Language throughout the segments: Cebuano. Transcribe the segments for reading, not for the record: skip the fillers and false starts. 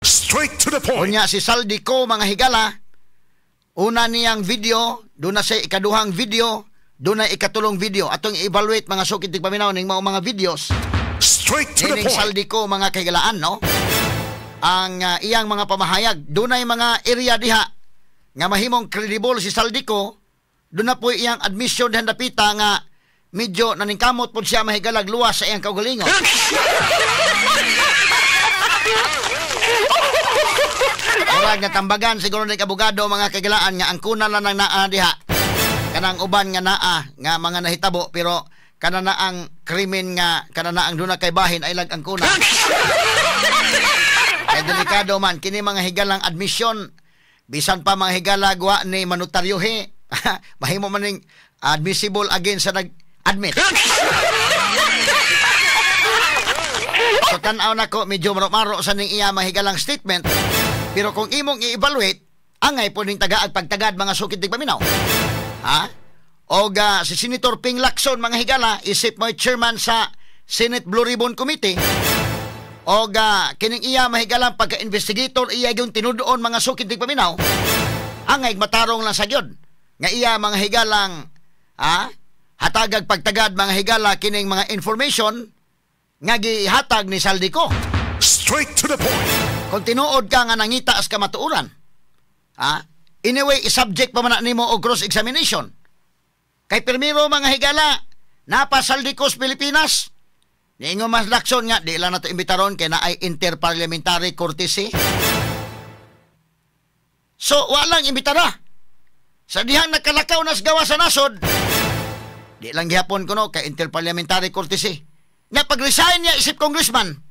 Straight to the point. Unya si Zaldy Co, mga higala, una niyang video, doon na siya ikaduhang video, doon na ikatulong video. Atong i-evaluate, mga sukit paminaw, ning mao mga videos. Straight to the Nining point. Zaldy Co, mga kahigalaan, no? Ang iyang mga pamahayag, doon mga area diha nga mahimong credible si Zaldy Co, doon na po iyang admission diha dapita nga medyo naningkamot po siya mahigalag luwas sa iyang kaugalingon. Murag natambagan siguro ni abogado, mga kagilaan, nga ang kunan lang ng naa diha. Kanang uban nga naa nga mga nahitabo, pero kana na ang krimen nga kana na ang duna kay bahin ay lag ang kunan. Kay delikado man kini mga higalang admission, bisan pa mga higala gwa ni manutaryohe, mahimo man ning admissible against sa nag-admit. So tan-aw nako medyo maro-maro sa ning iya mahigalang statement, pero kung imong i-evaluate angay po ning tagaag pagtagad, mga sukit dig paminaw. Ha? Og si Senator Ping Lacson, mga higala, isip mo chairman sa Senate Blue Ribbon Committee. Og kining iya mahigalang pagka-investigator iya yung tinudoon, mga sukit dig paminaw. Angay matarong lang sa gyud nga iya mga higalang hatagag pagtagad, mga higala, kining mga information nga gihatag ni Zaldy Co. Straight to the point. Kung tinuod ka nga nangita as kamatuoran, ha? Anyway, i-subject pa man na nimo og cross-examination. Kay pirmiro, mga higala, napa Zaldy Co sa Pilipinas. Niingon mas Lacson nga, di lang nato imbitaron kay naay interparliamentary courtesy. So, walang imbitara. Sa dihang nakalakaw na sa gawa sa nasod, di lang gihapon kuno kay interparliamentary courtesy. Nga pag-resign niya isip congressman,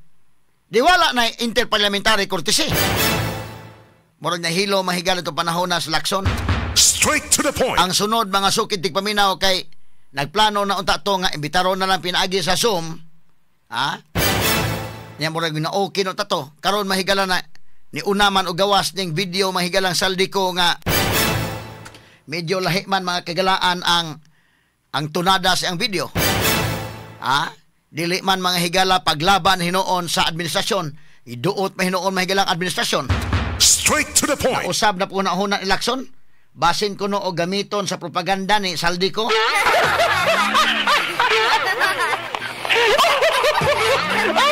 di wala na interparliamentary courtesy. Murag nahilo mahigala itong panahon na sa Lacson. Straight to the point. Ang sunod, mga sukid tigpaminaw, kay nagplano na unta to nga imbitaron na lang pinaagi sa Zoom. Ha? Nya murag na okay no ta to. Karon mahigala na ni una man og gawas ning video mahigalang Zaldy Co nga medyo lahi man, mga kagalaan, ang tunada sa ang video. Ha? Dili man, mga higala, paglaban hinuon sa administrasyon. Iduot man hinuon mahigalang administrasyon. Straight to the point. Usab na po na huna ni Lacson. Basin ko no o gamiton sa propaganda ni Zaldy Co.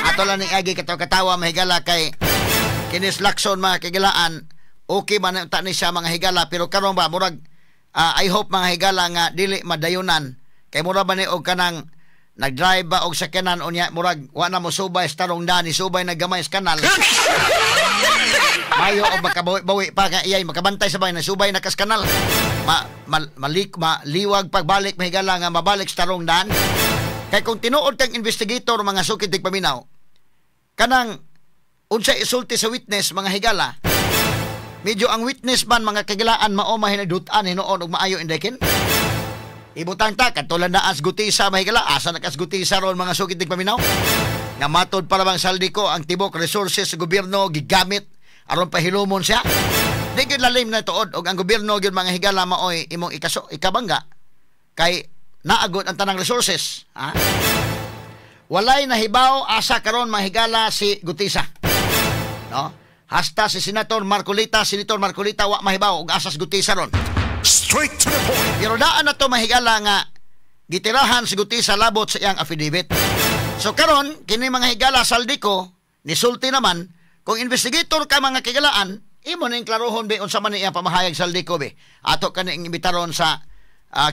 Ato lang ni agi katawa-katawa, mahigala, kay kinis Lacson, mga kagilaan, okay man ta ni siya, mga higala, pero karon ba murag I hope, mga higala, nga dili madayunan kay mura ba ni og kanang nagdrive ba og sakyanan unya murag wa na mo subay sa tarong dani, subay na gamay sa kanal. Mayo og makabawi-bawi pa nga iyay makabantay sa bahay na subay na kas kanal. Maliwag pagbalik, mahigala, nga mabalik sa tarong daan. Kay kung tinuod kang investigator, mga sukit paminaw, kanang unsa isulti sa witness, mga higala, medyo ang witness man, mga kagilaan, mao mahinadutan hinuon og maayo indekin. Ibutang ta katulad na as Guteza, mahigala, asa na kas Guteza ron, mga sukit paminaw? Nga matod para bang Zaldy Co ang tibok resources sa gobyerno gigamit aron pahilumon siya. Di gyud lalim na tuod og ang gobyerno gyud, mga higala, maoy imong ikaso ikabangga kay naagot ang tanang resources, ha? Walay nahibaw asa karon, mga higala, si Guteza. No? Hasta si Senator Marcoleta wa mahibaw og asas Guteza ron. Straight to the point. Pero daan na to, mahigala, nga gitirahan si Guteza labot sa iyang affidavit. So karon kini, mga higala, Zaldy Co nisulti naman. Kung investigator ka, mga kigalaan, imo ning klarohon be unsa man iyang pamahayag Zaldy Co be. Ato kani imbitaron sa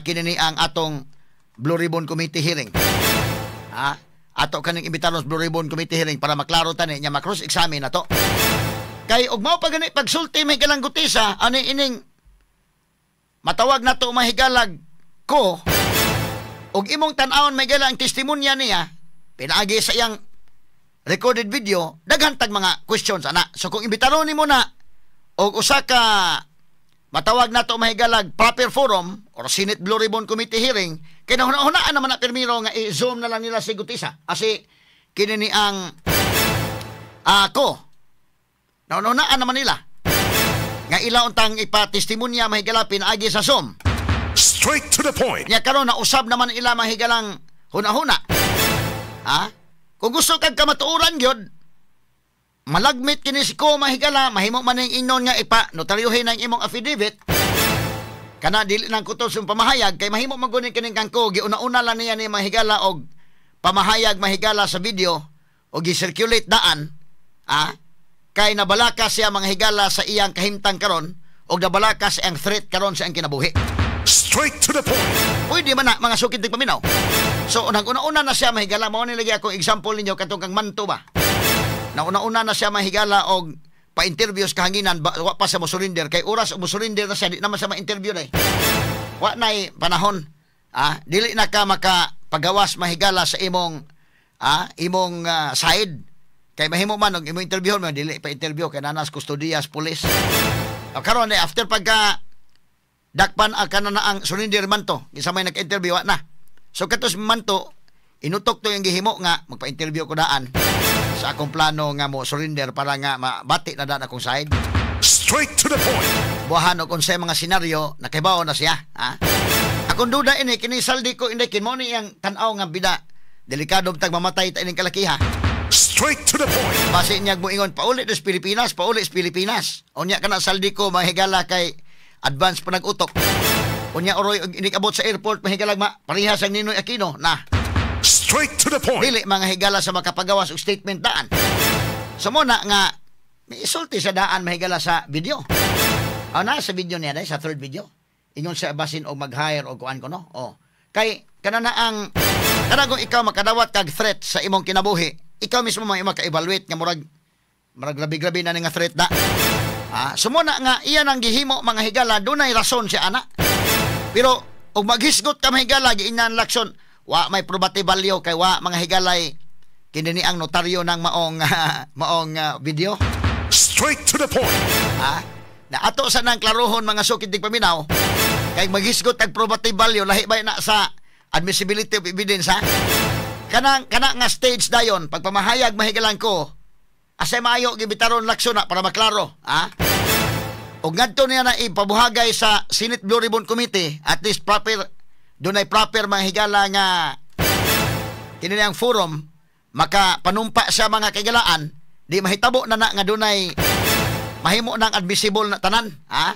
kini ni ang atong Blue Ribbon Committee hearing. Ha? Ato kaning imbitaron sa Blue Ribbon Committee hearing para maklaro tani nya ma-cross examine nato. Kay og mao pa gani pagsulti may galang Guteza ani ining matawag nato mahigalag ko og imong tan-awon may ang testimonya niya pinaagi sa iyang recorded video, daghan tag mga questions ana. So kung imbitaron nimo na og usa ka matawag nato mahigalag proper forum or Senate Blue Ribbon Committee hearing, kay nahuna-hunaan naman na pirmiro nga i-zoom na lang nila si Guteza. Asi kini ni ang ako. Nahuna-hunaan naman nila nga ila untang ipatestimonya mahigala pinaagi sa Zoom. Straight to the point. Nya karon nausab naman ila mahigalang huna-huna. Ha? Kung gusto kag kamatuoran gyud, Malagmit kini si Ko, mahigala, mahimo man ning ingnon nga ipa notaryuhin ang imong affidavit. Kana dili nang kutob sa pamahayag kay mahimo man gud kining kang Ko, giuna-una lang niya ni mahigala og pamahayag, mahigala, sa video o gi-circulate daan, kay nabalaka siya, mga higala, sa iyang kahimtang karon og nabalaka sa iyang threat karon sa iyang kinabuhi. Straight to the point. Pwede man na, mga sukid paminaw. So nag-una-una na siya, mahigala, mao ni lagi akong example ninyo katong kang Manto ba. Nauna-una na siya, mahigala, og pa-interview sa kahanginan ba, wa pa siya mo surrender kay oras mo surrender na siya, di naman siya ma-interview na eh. Wa nay panahon. Dili na ka maka pagawas, mahigala, sa imong side kay mahimo man og imong interview mo, dili pa interview kay naa nas kustodiya sa pulis. O karon eh, after pagka dakpan ang kana na ang surrender man to, isa may nag-interview wa na. So katos man to, inutok to yung gihimo nga magpa-interview ko daan sa akong plano nga mo surrender para nga mabati na daan akong side. Straight to the point. Buhahan og unsay mga senaryo, nakibaw na siya, ha. Akong duda ini kini Zaldy Co, hindi kin mo ni iyang tan-aw nga bida. Delikado tag mamatay ta ining kalakiha. Straight to the point. Basi niya moingon pauli sa Pilipinas, pauli sa Pilipinas. Unya kana Zaldy Co, mahigala, kay advance pa nag-utok. Unya oroy og inikabot sa airport, mahigala, ma parehas ang Ninoy Aquino na. Straight to the point. Dili, mga higala, sa makapagawas og statement daan. So mo na nga may isulti sa daan, mahigala, sa video. Ah, na sa video niya dai sa third video. Ingon siya basin og mag-hire og kuan ko no. Oh. Kay kana na ang kana kung ikaw makadawat kag threat sa imong kinabuhi, ikaw mismo may maka-evaluate nga murag grabe-grabe na ni nga threat da. So mo na nga iyan ang gihimo, mga higala, dunay rason siya ana. Pero og maghisgot ka, mahigala, giinan Lacson, wa may probative value kay wa, mga higalay, kini ni ang notaryo ng maong video. Straight to the point. Na ato sa nang klarohon, mga sukid paminaw, kay maghisgot ang probative value, lahi ba na sa admissibility of evidence, ha? Kanang kana nga stage dayon pagpamahayag, mahigalan ko, asay maayo gibitaron Lacson na para maklaro, ha? Og ngadto niya na ipabuhagay sa Senate Blue Ribbon Committee, at least proper, dunay proper, mga higala, nga kini ang forum maka panumpa sa mga kaigalaan, di mahitabo na na nga dunay mahimo nang admissible na tanan, ha,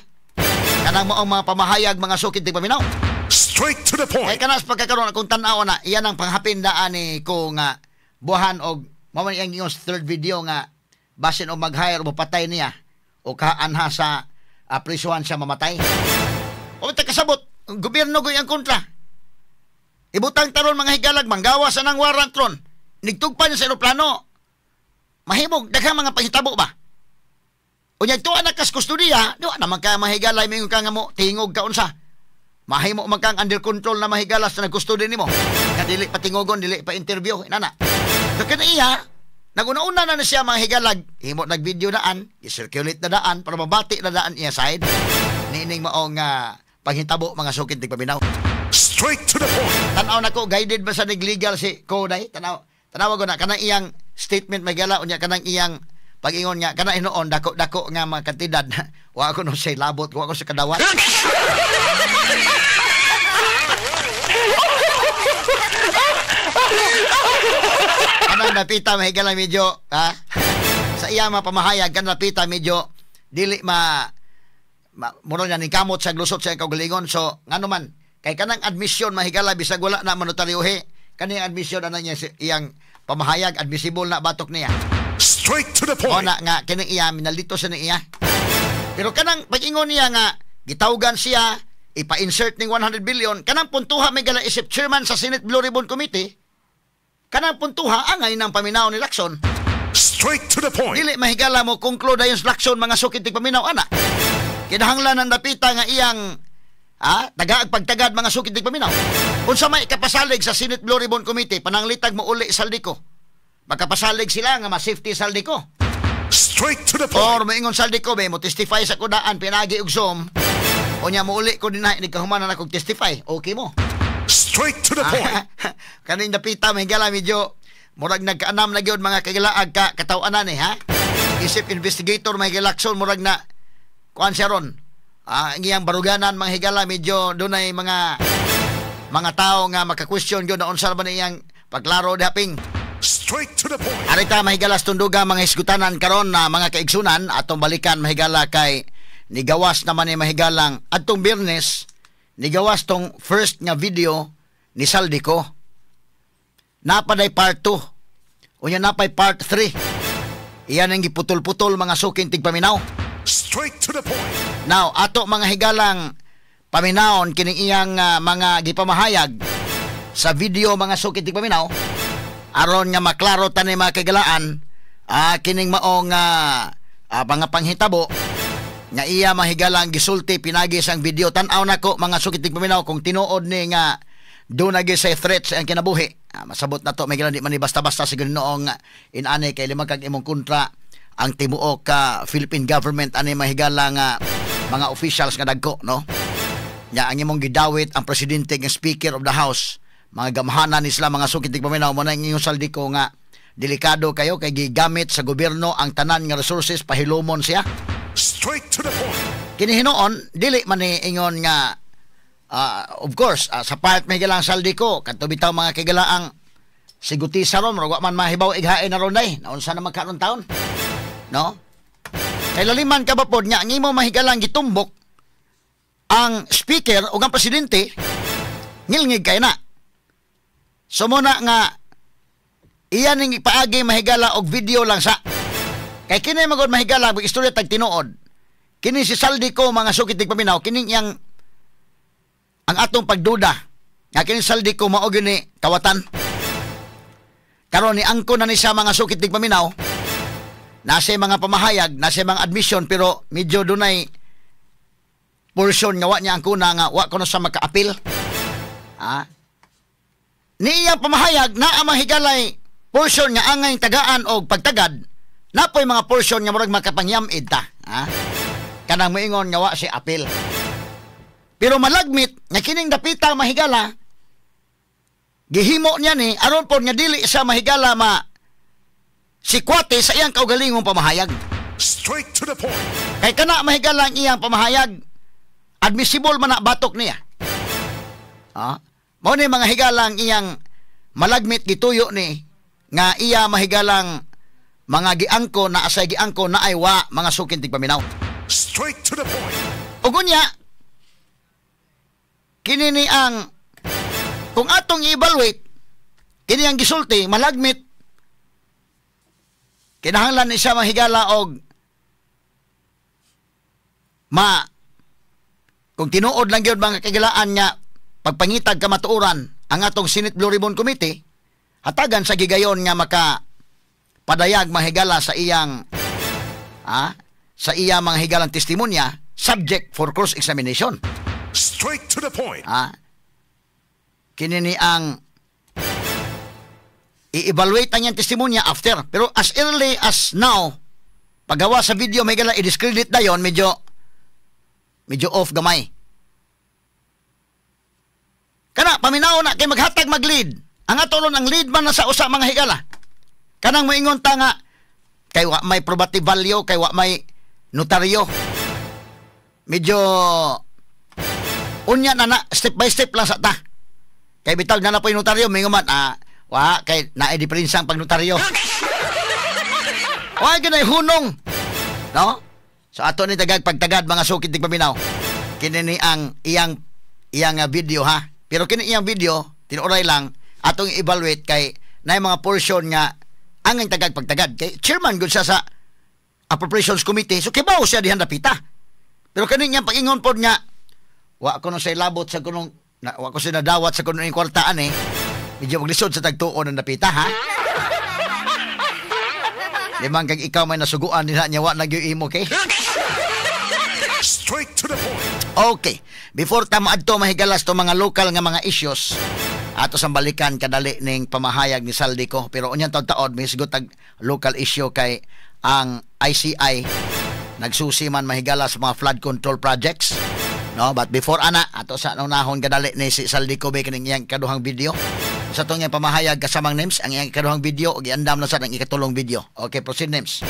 kanang maong mga pamahayag, mga sukid paminaw. Straight to the Kay point. kanas pagkakaroon akong tan-aw na iyan ang panghapin daan ni ko nga buhan og mao man iyang ingon sa third video nga basin og mag-hire mo patay niya o kaanha sa prisuhan siya mamatay. O ta kasabot, ang gobyerno ko iyang kontra. Ibutang taron, mga higalag, manggawa sa nang warrant ron. Nigtugpa niya sa eroplano. Mahimog daghang mga panghitabo ba? Unya tuwa na kas kustodiya, duwa naman ka mahigalay mingon ka nga mo tingog ka unsa. Mahimo man kang under control na, mahigala, sa nagkustody nimo. Nga dili pa tingogon, dili pa interview, inana. So kani iya, naguna-una na na siya, mga higalag, himo nag-video daan, i-circulate na daan para mabati na daan iya side. Niining maong panghitabo, mga sukid tigpaminaw. Straight to the point. Tanaw nako, guided ba sa nag-legal si Koday? Tanaw, tanaw ko na kanang iyang statement, mahigala, unya kanang iyang pag-ingon nga kana hinuon dako-dako nga mga kantidad. Wa ko no say labot, wa ko sa kadawat. Kanang napita, mahigala, medyo ha sa iya mga pamahayag kanang napita medyo dili ma mura na ni kamot sa glusot sa iyang kaugalingon. So ngano man kay kanang admission, mahigala, bisag wala na manotaryohe kaning admission ana niya iyang pamahayag, admissible na batok niya. Straight to the O point. na nga kining iya minalito sa ni iya. Pero kanang pag-ingon niya nga gitawgan siya ipa-insert ning 100 billion, kanang puntuha may gala isip chairman sa Senate Blue Ribbon Committee, kanang puntuha angay ng paminaw ni Lacson. Straight to the point. Dili, mahigala, mo conclude ayon sa Lacson, mga sukid paminaw, ana. Kinahanglan ng dapita nga iyang tagaag pagtagad, mga sukid paminaw. Unsa may ikapasalig sa Senate Blue Ribbon Committee pananglitag mo uli Zaldy Co. Makapasalig sila nga ma-safety Zaldy Co. Straight to the Or point. moingon Zaldy Co be mo testify sa kudaan pinagi og Zoom. Unya mo uli ko dinha ini kahumanan akong testify. Okay mo. Straight to the point. Kaning dapita, mahigala, medyo murag nagkaanam na gyud, mga kailaag ka kataw-anan eh, ha. Isip investigator may Lacson, murag na kuan siya ron. Ang iyang baruganan, mga higala, medyo dunay mga tao nga maka-question gyud na unsa ba na iyang pagklaro dihaping. Straight to the point. Arita mahigala sa tunduga mga hisgutanan karon na mga kaigsunan atong balikan mahigala kay nigawas naman ni mahigalang adtong Biyernes nigawas tong first nga video ni Zaldy Co. Napaday part 2. Unya napay part 3. Iyan ang giputol-putol mga suking tigpaminaw. Straight to the point. Now, ato mga higalang paminawon kining iyang mga gipamahayag sa video mga suking tigpaminaw aron nga maklaro tani mga kagalaan kining maong mga panghitabo nga iya mahigalang gisulti pinagi sang video. Tan-aw nako mga suking tigpaminaw kung tinuod ni nga doon na say threat sa iyang kinabuhi. Masabot na to may di man ni basta-basta siguro noong inani kay lima kag imong kontra ang tibuok ka Philippine government ani mahigala nga mga officials nga dagko, no? Nya ang imong gidawit ang presidente nga speaker of the house, mga gamhanan ni sila mga sukit tigpaminaw. Mo na ingon Zaldy Co nga delikado kayo kay gigamit sa gobyerno ang tanan nga resources pahilumon siya. Straight to the point. Kini hinuon dili man ni ingon nga of course sa part may galang Zaldy Co kadto bitaw mga kigalaang siguti sa rom wa man mahibaw ighain na ron day naunsa na magkaron taon, no? Kay laliman ka ba pod nga ang imo mahigalang gitumbok ang speaker o ang presidente, ngilngig kay na. So muna nga iyan ning ipaagi mahigala og video lang sa kay kini magod mahigala og istorya tag tinuod. Kini si Zaldy Co mga sukit tigpaminaw kining iyang ang atong pagduda nga kini Zaldy Co mao gyud ni kawatan. Karon ni angko na ni siya mga sukit tigpaminaw, nasa mga pamahayag, nasa mga admission, pero medyo dunay portion nga wa niya angko na nga wa kuno sa makaapil. Ni iyang pamahayag na ang mahigalay portion nga angay tagaan og pagtagad, napoy mga portion nga murag makapangyamid ta. Kanang moingon nga wa si apil. Pero malagmit nga kining dapita mahigala gihimo niya ni aron pod nga dili siya mahigala ma sikwate sa iyang kaugalingong pamahayag. Straight to the point. Kay kana mahigala ang iyang pamahayag admissible man na batok niya. Mao ni mga higalang iyang malagmit gituyo ni nga iya mahigalang mga giangko na asay giangko na ay wa mga sukin tigpaminaw. Straight to the point. Ug unya kini ni ang kung atong i-evaluate kini ang gisulti malagmit kinahanglan ni siya mahigala og ma kung tinuod lang gyud mga kagilaan nga pagpangitag kamatuoran ang atong Senate Blue Ribbon Committee hatagan sa gigayon nga maka padayag mahigala sa iyang sa iya mga higalang testimonya subject for cross-examination. Straight to the point. Kini ni ang i-evaluate ang iyang testimonya after. Pero as early as now, paggawa sa video may gala i-discredit na yon, medyo off gamay. Kana paminaw na kay maghatag mag-lead. Ang ato ron ang lead man na sa usa mga higala. Kanang moingon ta nga kay wa may probative value, kay wa may notaryo. Medyo unya na na step by step lang sa ta. Kay bitaw na na po yung notaryo, mingon man wa kay naay diferensya ang pagnotaryo. Wa gyud ay hunong. No? So ato ni tagag pagtagad mga sukit tigpaminaw. Kini ni ang iyang video ha. Pero kini iyang video tinuoray lang atong i-evaluate kay naay mga portion nga ang tagag pagtagad kay chairman gud siya sa Appropriations Committee, so kibaw siya dihan dapita. Pero kani niyang pag-ingon pod nga wa ko no say labot sa kunong wa ko siya nadawat sa kunong kwartaan eh. Medyo maglisod sa tagtuon ang dapita ha. Limang kag ikaw may nasuguan dinha niya wa na gyud imo kay. Straight to the point. Okay. Before ta moadto mahigalas to mga local nga mga issues, ato sang balikan kadali ning pamahayag ni Zaldy Co. Pero unyang taod-taod may sigot tag local issue kay ang ICI nagsusi man mahigala sa mga flood control projects. No, but before ana ato sa unahon kadali ni si Zaldy Co kining iyang kaduhang video. Sa tong iyang pamahayag kasamang names ang iyang kaduhang video ug iandam na sa ang ikatulong video. Okay, proceed names.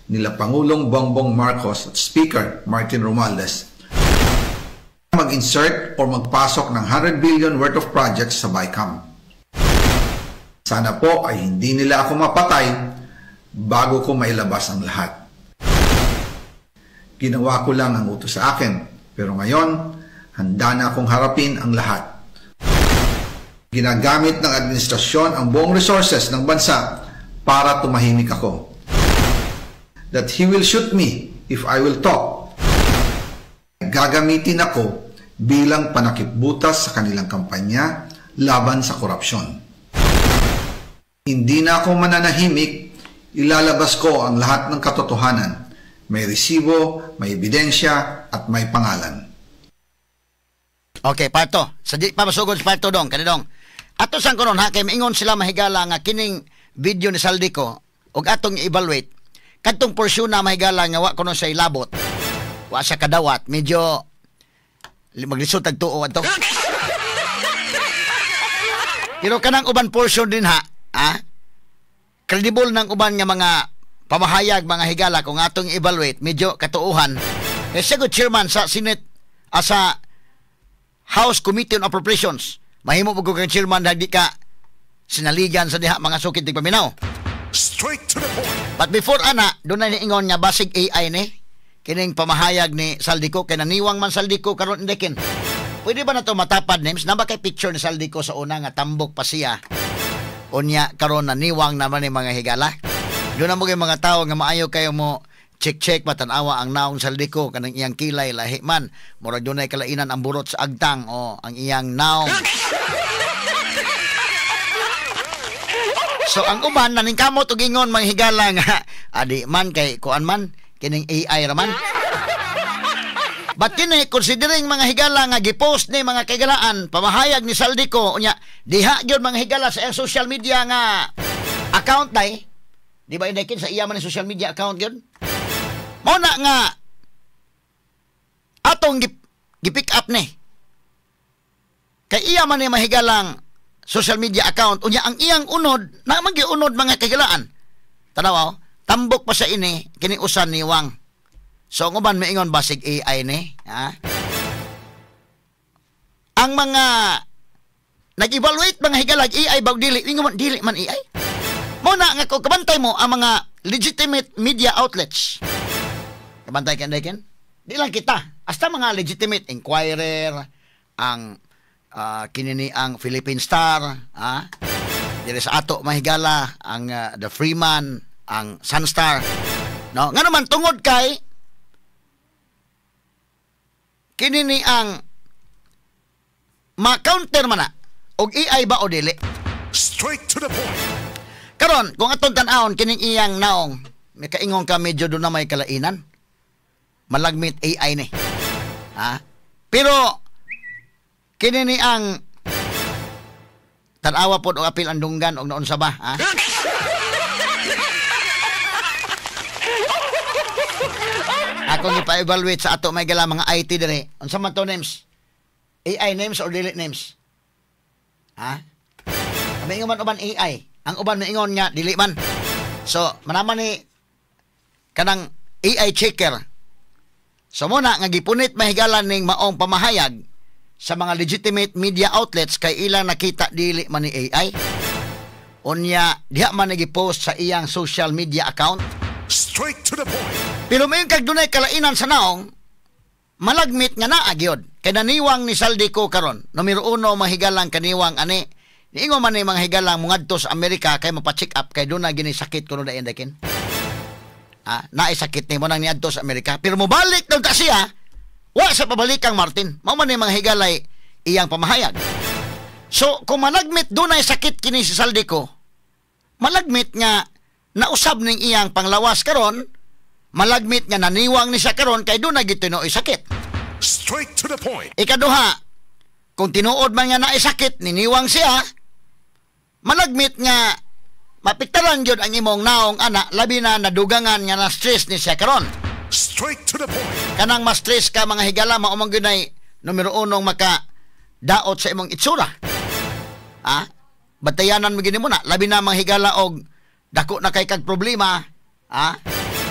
Nila Pangulong Bongbong Marcos at Speaker Martin Romualdez. Mag-insert or magpasok ng 100 billion worth of projects sa BICAM. Sana po ay hindi nila ako mapatay bago ko mailabas ang lahat. Ginawa ko lang ang utos sa akin, pero ngayon, handa na akong harapin ang lahat. Ginagamit ng administrasyon ang buong resources ng bansa para tumahimik ako. That he will shoot me if I will talk. Gagamitin ako bilang panakip-butas sa kanilang kampanya laban sa korupsyon. Hindi na ako mananahimik, ilalabas ko ang lahat ng katotohanan. May resibo, may ebidensya, at may pangalan. Okay, parto. Sa di pa masugod sa parto dong, kani dong. Ato sang kunon ha, kay maingon sila, mahigala, nga kining video ni Zaldy Co ug atong i-evaluate kadtong porsyon na, mahigala, nga wa kuno sa ilabot. Wa siya kadawat, medyo maglisod tag tuo adto. Pero kanang uban portion din ha, ha? Credible ng uban nga mga pamahayag, mga higala, kung atong evaluate, medyo katuuhan. Eh, siya good chairman sa Senate, sa House Committee on Appropriations. Mahimo mo kang chairman di ka sinaligan sa diha, mga sukit tigpaminaw. Straight to the point. But before ana, doon na niingon nga basig AI ni kining pamahayag ni Zaldy Co kay naniwang man Zaldy Co karon indekin. Pwede ba na to matapad names? Naba kay picture ni Zaldy Co sa una nga tambok pa siya. Unya karon naniwang naman ni, mga higala. Doon na mo kay mga tao nga maayo kayo mo check-check, matanawa ang naong Zaldy Co, kanang iyang kilay lahi man. Murag dunay kalainan ang burot sa agtang o ang iyang naong. So ang uban naningkamot og ingon, mga higala, nga adi man kay kuan man kining AI raman. But kini, considering, mga higala, nga gipost ni, mga kaigalaan, pamahayag ni Zaldy Co unya diha gyud, mga higala, sa iyang social media nga account day. Di ba inday sa iya man ni social media account gyud? Mao na nga atong gi-pick up ni. Kay iya man ni mahigalang social media account, unya ang iyang unod na man unod, mga kahigalaan. Tanaw, tambok pa sa ini kini usan ni Wang. So ang uban maingon basig AI ni, ha? Ang mga nag-evaluate, mga higalag, AI ba dili, ingon man dili man AI. Mo na nga kung kabantay mo ang mga legitimate media outlets. Kabantay ka ken? Di lang kita, hasta mga legitimate Inquirer, ang kinini ang Philippine Star, ha? Diri sa ato, mahigala, ang The Freeman, ang Sunstar. No, nga naman tungod kay kini ni ang ma-counter man na og AI ba o dili. Straight to the point. Karon, kung atong tan-awon kining iyang naong, may kaingon ka medyo doon na may kalainan. Malagmit AI ni. Ha? Pero kini ni ang tan-awa pod og apil ang dunggan og naunsa ba, ha? Akong ipa-evaluate sa ato may gala mga IT diri. Unsa man to names? AI names or dili names? Ha? Kami man uban AI. Ang uban maingon nga dili man. So, manaman ni kanang AI checker. So muna nga gipunit mahigalan ning maong pamahayag sa mga legitimate media outlets kay ilang nakita dili man ni AI. Unya diha man nag-post sa iyang social media account. Straight to the point. Pero may kag dunay kalainan sa naong, malagmit nga naa gyud. Kay naniwang ni Zaldy Co karon. Numero uno, mahigalang, kaniwang ani. Niingon man ni, mga higalang, mungadto sa Amerika kay mapa-check up kay doon na gini sakit kuno dayon dakin. Ah, naay sakit nimo nang niadto sa Amerika. Pero mobalik daw ta siya, wa sa pabalikang Martin. Mao man ni, mga higalay, iyang pamahayag. So, kung malagmit dunay sakit kini si Zaldy Co, malagmit nga nausab ning iyang panglawas karon, malagmit nga naniwang ni siya karon kay dunay gitinuoy sakit. Straight to the point. Ikaduha, kung tinuod man nga naay sakit, niniwang siya, malagmit nga mapiktaran gyud ang imong naong ana, labi na nadugangan nga na stress ni siya karon. Straight to the point. Kanang ma-stress ka, mga higala, mao man gyud ay numero unong maka daot sa imong itsura. Ha? Batayanan mo gini mo na, labi na, mga higala, og dako na kay kag problema, ha?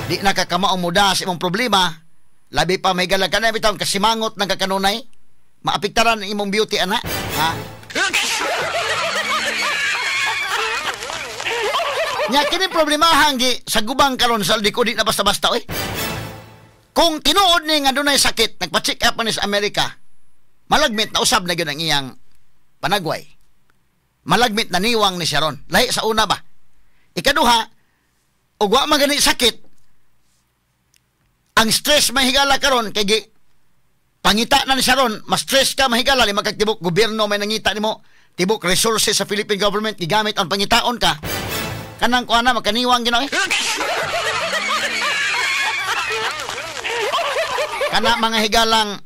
Di na ka kamaong muda sa imong problema, labi pa, mga higala, kanang bitaw kasimangot ng kakanunay. Maapektaran ang imong beauty ana. Ha? Nya kini problemahan gi sa gubang karon Zaldy Co, di na basta-basta oy. Kung tinuod ni nga dunay sakit, nagpa-check up man sa Amerika, malagmit na usab na gyud ang iyang panagway. Malagmit na niwang ni siya ron. Lahi sa una ba? Ikaduha, ug wa man gani sakit, ang stress mahigala karon kay gi pangita na ni siya ron, mas stress ka mahigala, lima kag tibok gobyerno may nangita nimo, tibok resources sa Philippine government gigamit ang pangitaon ka. Kanang kuana makaniwang ginaw eh. Kana mga higalang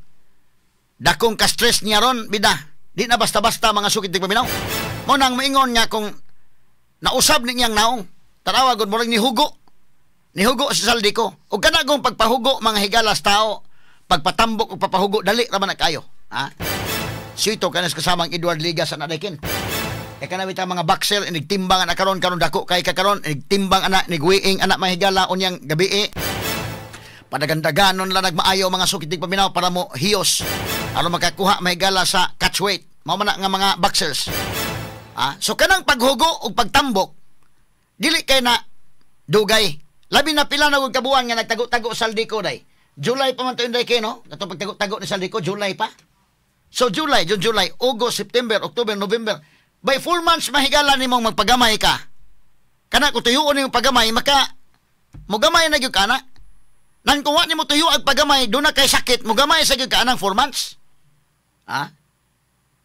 dakong ka-stress niya ron, bida. Di na basta-basta mga sukit tigpaminaw. Mo nang maingon nga kung nausab ni niyang naong, tanawa gud murag nihugo. Nihugo si Zaldy Co. Ug kana gong pagpahugo mga higalas tao, pagpatambok ug papahugo dali ra man kayo. Ha? Sito kanas kasamang Edward Liga sa nadaykin. Kaya kana bitaw mga boxer inigtimbang ana karon karon dako kay ka karon inigtimbang ana nigwiing ana mahigala unyang gabi. Padagandaganon lang nagmaayo mga sukit tigpaminaw para mo hiyos aron makakuha mahigala sa catch weight. Mao man na nga mga boxers. Ah, so kanang paghugo ug pagtambok dili kay na dugay. Labi na pila na gud kabuan nga nagtago-tago Zaldy Co day. July pa man to inday kay no? Katong pagtago-tago ni Zaldy Co July pa. So July, June, July, August, September, October, November. By 4 months mahigala nimong magpagamay ka. Kana kung tuyuon nimong pagamay maka mogamay na gyud ka na. Nan kung wa nimo tuyo ag pagamay do na kay sakit mogamay sa gyud ka anang 4 months. Ha?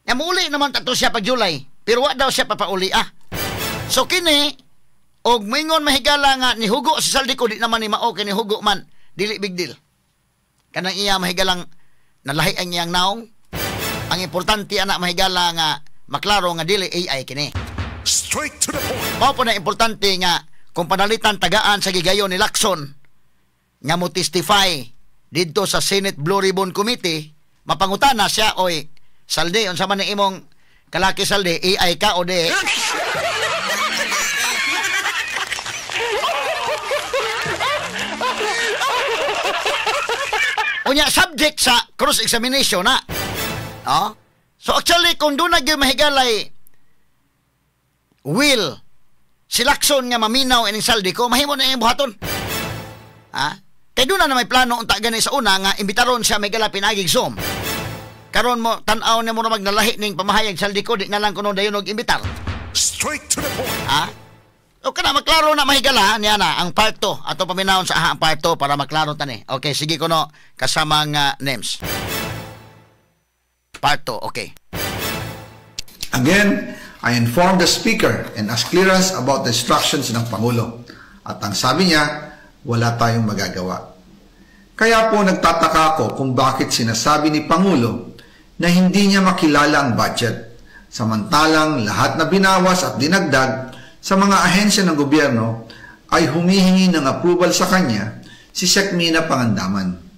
Nya muuli naman tato siya pag July, pero wa daw siya papauli ah. So kini og moingon mahigala nga nihugo si Zaldy Co, di naman ni mao kay nihugo man, dili big deal. Kanang iya mahigalang nalahi ang iyang naong. Ang importante ana mahigala nga maklaro nga dili AI kini. Straight to the point. Mao po na importante nga kung panalitan tagaan sa gigayon ni Lacson nga mo testify didto sa Senate Blue Ribbon Committee, mapangutana siya, oy Zaldy, unsa man ni imong kalaki Zaldy, AI ka o di? Unya subject sa cross-examination na. Oh? So actually kung doon na mahigalay will si Lacson nga maminaw ining Zaldy Co, mahimo na iyang buhaton. Ha? Kay doon na may plano unta gani sa una nga imbitaron siya may gala pinagig Zoom. Karon mo tan-aw na mo na magnalahi ning pamahayag Zaldy Co, di na lang kuno dayon og imbitar. Straight to the point. Ha? O kana maklaro na mahigala niya na ang part 2 ato paminawon sa ang part 2 para maklaro tani. Okay, sige kuno kasamang names. Part 2, okay. Again, I informed the speaker and asked clearance about the instructions ng Pangulo. At ang sabi niya, wala tayong magagawa. Kaya po nagtataka ako kung bakit sinasabi ni Pangulo na hindi niya makilala ang budget. Samantalang lahat na binawas at dinagdag sa mga ahensya ng gobyerno ay humihingi ng approval sa kanya si Sec Mina Pangandaman.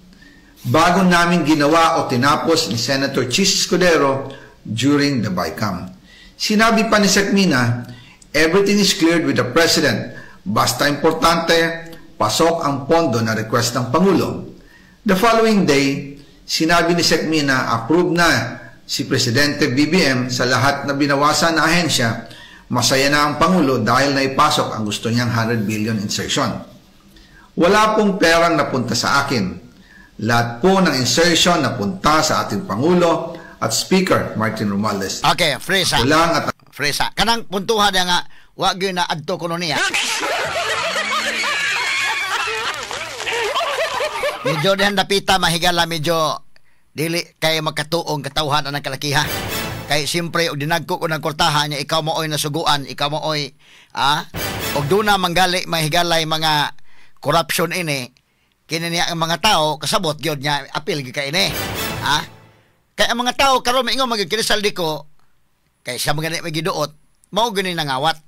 Bago namin ginawa o tinapos ni Senator Chis Escudero during the BICAM. Sinabi pa ni Sec Mina, everything is cleared with the President. Basta importante, pasok ang pondo na request ng Pangulo. The following day, sinabi ni Sec Mina, approve na si Presidente BBM sa lahat na binawasan na ahensya. Masaya na ang Pangulo dahil naipasok ang gusto niyang 100 billion insertion. Wala pong perang napunta sa akin. Lahat po ng insertion napunta sa ating Pangulo at Speaker Martin Romualdez. Okay, fresa. Kulang at fresa. Kanang puntuhan niya nga, wag yun na adto kuno niya. Medyo dihan dapita mahigala medyo dili kay magkatuong katawhan anang kalakiha. Kay siyempre og dinagko ko ng kortahan niya, ikaw mooy nasuguan, ikaw mooy og duna manggali mahigalay mga corruption ini. Kini niya ang mga tao kasabot gyud niya apil gyud kay ini. Ha? Kay ang mga tao karon maingon magyud kini Zaldy Co, kay siya man gani may giduot, mao gyud ni nangawat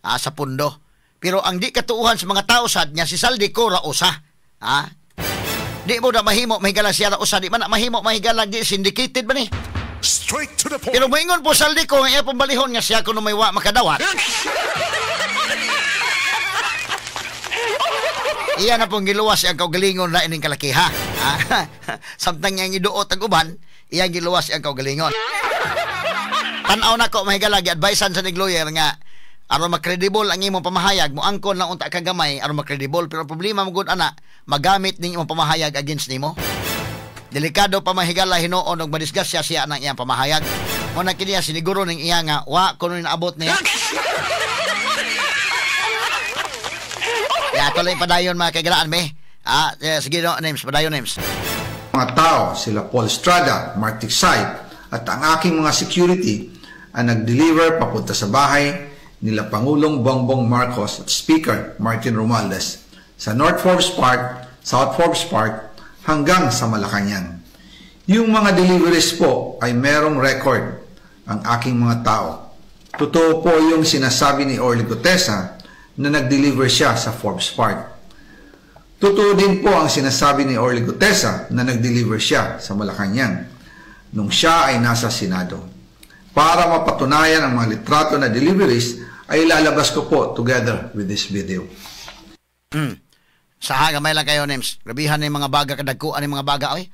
sa pundo. Pero ang di katuohan sa mga tao sad niya si Zaldy Co ra usa. Ha? Di mo na mahimo mahigala siya ra usa, di man na mahimo mahigala di syndicated man ni. Straight to the point. Pero moingon po Zaldy Co nga iya pong balihon nga siya kuno may wa makadawat. Iya na pong giluwas ang kaugalingon na ining kalakiha. Samtang niyang iduot ang uban, iyang giluwas iyang kaugalingon. Tan-aw nako, mahigala, gi-advisean sa nig lawyer nga aron makredible ang imong pamahayag, moangkon lang unta ka gamay aron makredible, pero problema mo gud ana, magamit ning imong pamahayag against nimo. Delikado pa, mahigala, hinuon og madisgrasya siya ng iyang pamahayag. Mo na kini siniguro ning iya nga wa kuno naabot niya. Ya tuloy padayon, mga kaigalaan me. Ah, sige no, names, padayon, names. Mga tao, sila Paul Estrada, Mark Tiksay, at ang aking mga security ang nag-deliver papunta sa bahay nila Pangulong Bongbong Marcos at Speaker Martin Romualdez sa North Forbes Park, South Forbes Park, hanggang sa Malacanang. Yung mga deliveries po ay merong record ang aking mga tao. Totoo po yung sinasabi ni Orly Guteza na nag-deliver siya sa Forbes Park. Totoo din po ang sinasabi ni Orly Guteza na nag-deliver siya sa Malacanang nung siya ay nasa Senado. Para mapatunayan ang mga litrato na deliveries ay lalabas ko po together with this video. Sa gamay lang kayo, names. Grabihan ni mga baga, kadagkuan ni mga baga oy.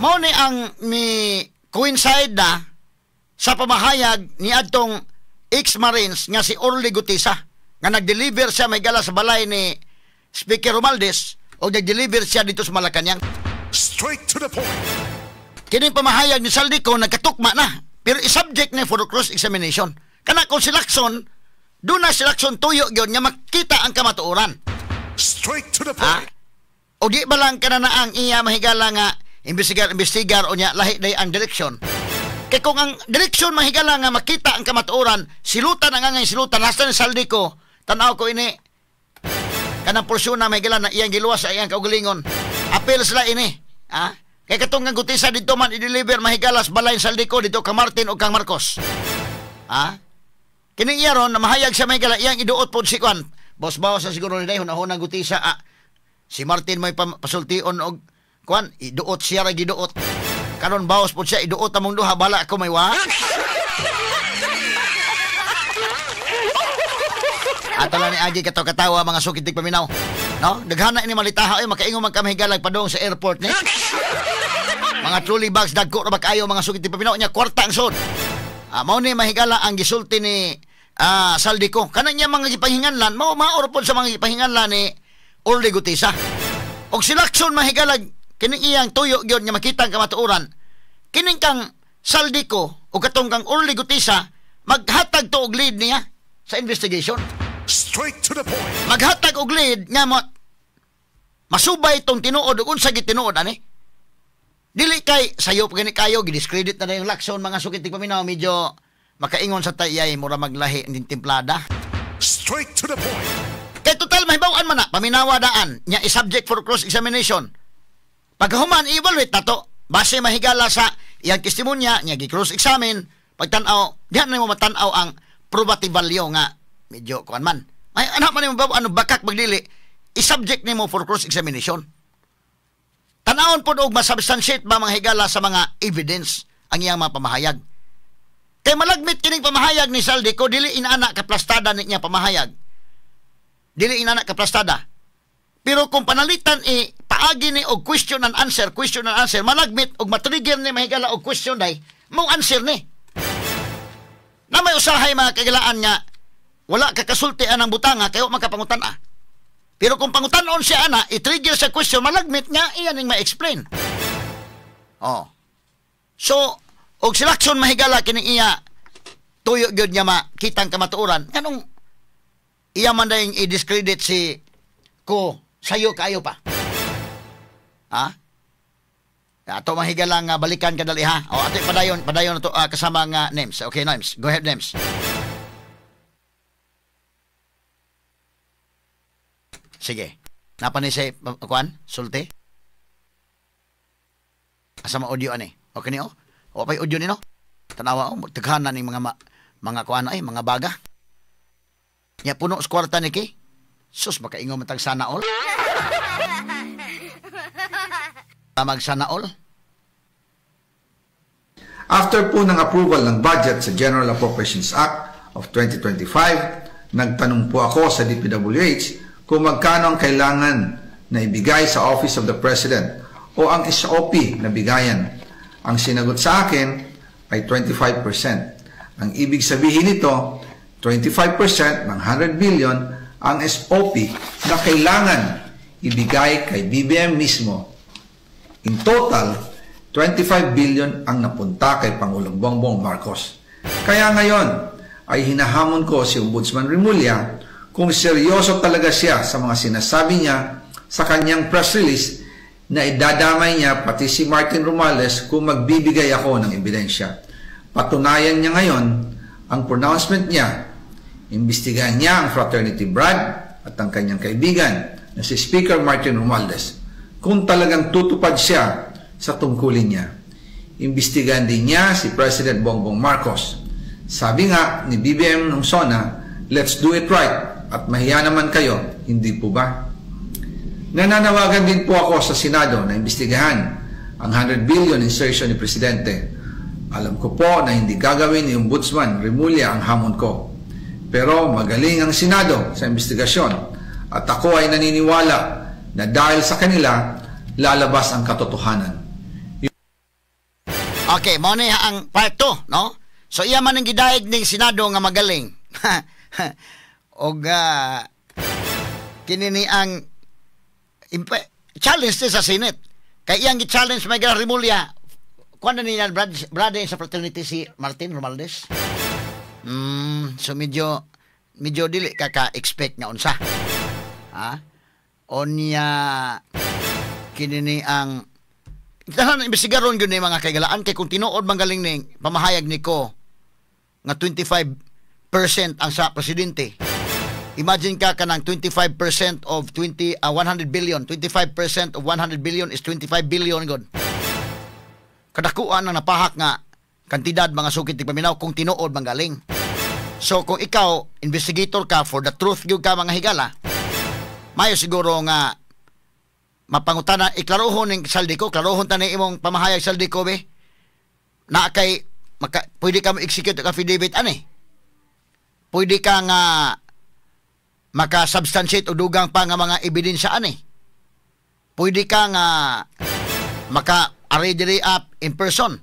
Mao ni ang mi coincide na sa pamahayag ni adtong ex-Marines nga si Orly Guteza nga nag-deliver siya may gala sa balay ni Speaker Romualdez o nag-deliver siya dito sa Malacanang. Straight to the point. Kining pamahayag ni Zaldy Co nagkatukma na, pero i-subject ni for cross-examination. Kana kung si Lacson, doon na si Lacson tuyo yun nga makita ang kamatuoran. Straight to the Ha? point. O di ba lang kana na ang iya mahigala nga investigar investigar o nya lahi day ang direksyon. Kay kung ang direksyon mahigala nga makita ang kamatuoran, silutan ang angay silutan hasta ni Zaldy Co, tan-aw ko ini kanang porsyon na mahigala na iyang giluwas sa iyang kaugalingon. Apel sila ini. Ha? Kay katong nga Guteza dito man i-deliver mahigala sa balay Zaldy Co dito kang Martin o kang Marcos. Ha? Kining iya ron, na mahayag siya mahigala, iyang iduot po si Kwan. Boss bawas na siguro ni Day, hunahunang Guteza, si Martin may pasultion og Kwan, iduot siya ra giduot. Karon bawas po siya, iduot among duha, bala ako may wa. Ato lang ni Agi kato katawa mga sukit paminaw. No? Daghana ini malitaha oy, makaingon man kami higalag padung sa airport ni. Mga trolley bags dagko ra ba kaayo mga sukit paminaw nya kwarta ang sud. Mao ni mahigala ang gisulti ni Zaldy Co. Kanan niya mga gipanghinganlan, mao maor pod sa mga gipanghinganlan ni Orly Guteza. Og si Lacson mahigalag kining iyang tuyo gyud nga makita ang kamatuoran. Kining kang Zaldy Co o katong kang Orly Guteza maghatag to og lead niya sa investigation. Straight to the point. Maghatag og lead nga masubay tong tinuod ug unsa gitinuod ani. Dili kay sayo pa gani kayo gidiscredit na yung Lacson mga sukit paminaw, medyo makaingon sa tayay mura maglahi ang timplada. Straight to the point. Kay total mahibaw-an man na paminawa daan nya i-subject for cross examination. Pagkahuman i-evaluate nato base mahigala sa iyang testimonya nya gi-cross examine, pagtan-aw diha na mo matan-aw ang probative value nga medyo kuan man. Ay anak man nimo ano bakak magdili i-subject nimo for cross examination. Tan-awon pod og masubstantiate ba mga higala sa mga evidence ang iyang mga pamahayag. Kay malagmit kining pamahayag ni Zaldy Co, dili inana kaplastada ni niya pamahayag. Dili inana kaplastada. Pero kung panalitan paagi ni og question and answer, question and answer, malagmit og matrigger ni mahigala og question day, mo answer ni. Na may usahay mga kagalaan nga wala ka kasulti anang butanga kayo makapangutan-a. Pero kung pangutan-on siya ana, i-trigger sa question, malagmit nga iyan ning ma-explain. Oh. So, og si Lacson mahigala kini iya tuyo gyud nga makitang kamatuoran, nganong iya man dayong i-discredit si ko sayo kaayo pa. Ha? Ato mahigala nga balikan kadali ha. O ato padayon, padayon na to kasama nga names. Okay, names. Go ahead, names. Sige. Napa ni say kuan sulti? Asa ma audio ani? Okay ni oh. O pay audio ni no? Tanawa oh, daghan na ning mga mga kuan ay mga baga. Nya puno sa kwarta ni ki. Sus makaingon man tag sana all. Tamag sana all. After po ng approval ng budget sa General Appropriations Act of 2025, nagtanong po ako sa DPWH kung magkano ang kailangan na ibigay sa Office of the President o ang SOP na bigayan. Ang sinagot sa akin ay 25%. Ang ibig sabihin nito, 25% ng 100 billion ang SOP na kailangan ibigay kay BBM mismo. In total, 25 billion ang napunta kay Pangulong Bongbong Marcos. Kaya ngayon ay hinahamon ko si Ombudsman Remulla kung seryoso talaga siya sa mga sinasabi niya sa kanyang press release na idadamay niya pati si Martin Romualdez kung magbibigay ako ng ebidensya. Patunayan niya ngayon ang pronouncement niya. Imbestigahan niya ang fraternity Brad at ang kanyang kaibigan na si Speaker Martin Romualdez kung talagang tutupad siya sa tungkulin niya. Imbestigahan din niya si President Bongbong Marcos. Sabi nga ni BBM nung SONA, "Let's do it right," at mahiya naman kayo, hindi po ba? Nananawagan din po ako sa Senado na imbestigahan ang 100 billion insertion ni Presidente. Alam ko po na hindi gagawin ni Ombudsman Remulla ang hamon ko. Pero magaling ang Senado sa investigasyon at ako ay naniniwala na dahil sa kanila, lalabas ang katotohanan. Okay, mao ni ang part 2, no? So iya man ang gidayeg ning Senado nga magaling. Og kini ni ang challenge ni sa Senate. Kay iyang gi-challenge may Remulla. Kuan na niya brad, brother sa fraternity si Martin Romualdez. So medyo medyo dili ka ka-expect nga unsa. Ha? Onya kini ni ang tanan imbestigaron gyud ni, mga kaigalaan, kay kung tinuod man galing ning pamahayag ni ko nga 25% ang sa presidente. Imagine ka kanang 25% of 20 100 billion, 25% of 100 billion is 25 billion god. Kadakuan ang napahak nga kantidad, mga sukit tigpaminaw, kung tinuod man galing. So kung ikaw investigator ka, for the truth gyud ka, mga higala, mayo siguro nga mapangutana, iklarohon ning Zaldy Co, klarohon ta ni imong pamahayag, Zaldy Co, be. Na kay maka, pwede ka mo execute og affidavit ani. Pwede ka nga maka-substantiate o dugang pa nga mga ebidensya ani. Pwede ka nga maka array diri up in person.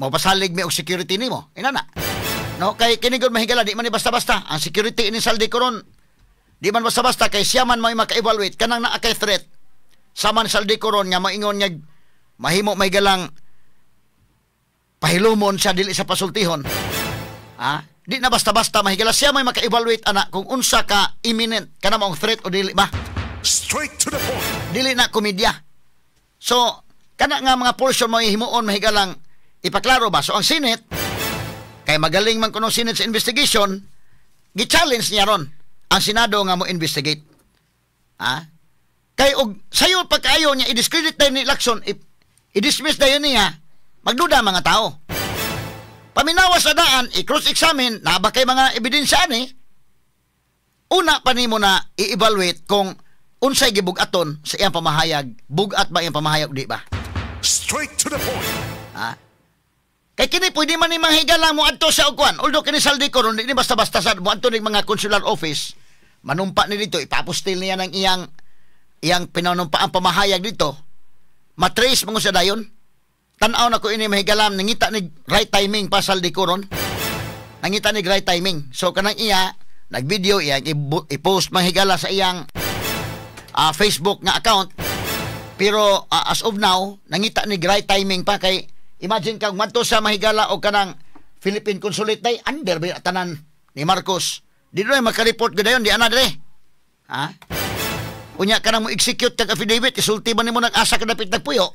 Mopasalig mi og security nimo. Inana. No, kay kini gud, mahigala, di man ni basta-basta. Ang security ini Zaldy Co ron, di man basta-basta, kay siya man may maka-evaluate kanang naa kay threat. Sa man Zaldy Co ron nga maingon nga mahimo may galang pahilumon siya dili sa pasultihon. Ha? Di na basta-basta, mahigala, siya may maka-evaluate ana kung unsa ka imminent kana maong threat o dili ba. Straight to the point. Dili na komedya. So, kana nga mga portion mo himuon, mahigalang ipaklaro ba. So, ang Senate, kay magaling man kuno Senate sa investigation, gi-challenge niya ron ang Senado nga mo investigate. Ha? Kay og sayo pagkaayo niya i-discredit dayon ni Lacson, i-dismiss dayon niya, magduda mga tao. Paminawa sa daan, i-cross-examine, na ba kay mga ebidensya ani? Una pa nimo na i-evaluate kung unsay gibugaton sa iyang pamahayag, bugat ba iyang pamahayag o di ba? Straight to the point. Ha? Kay kini pwede man ni manghigala mo adto sa ugwan. Although kini Zaldy Co ron di ni basta-basta sa mo adto ning mga consular office, manumpa ni dito, ipapostil niya ng iyang iyang pinanumpaang pamahayag dito. Matrace mo siya dayon. Tan-aw na ko ini, mahigalam, nangita ni right timing pa Zaldy Co ron. Nangita ni right timing. So kanang iya nagvideo, iyang i-post, mahigala, sa iyang Facebook nga account. Pero as of now, nangita ni right timing pa, kay imagine kang madto sa mahigala o kanang Philippine Consulate day under ba tanan ni Marcos. Di na maka-report gud dayon di ana dire. Ha? Unya kanang mo execute kag affidavit, isulti ba nimo nag-asa ka dapit nagpuyo?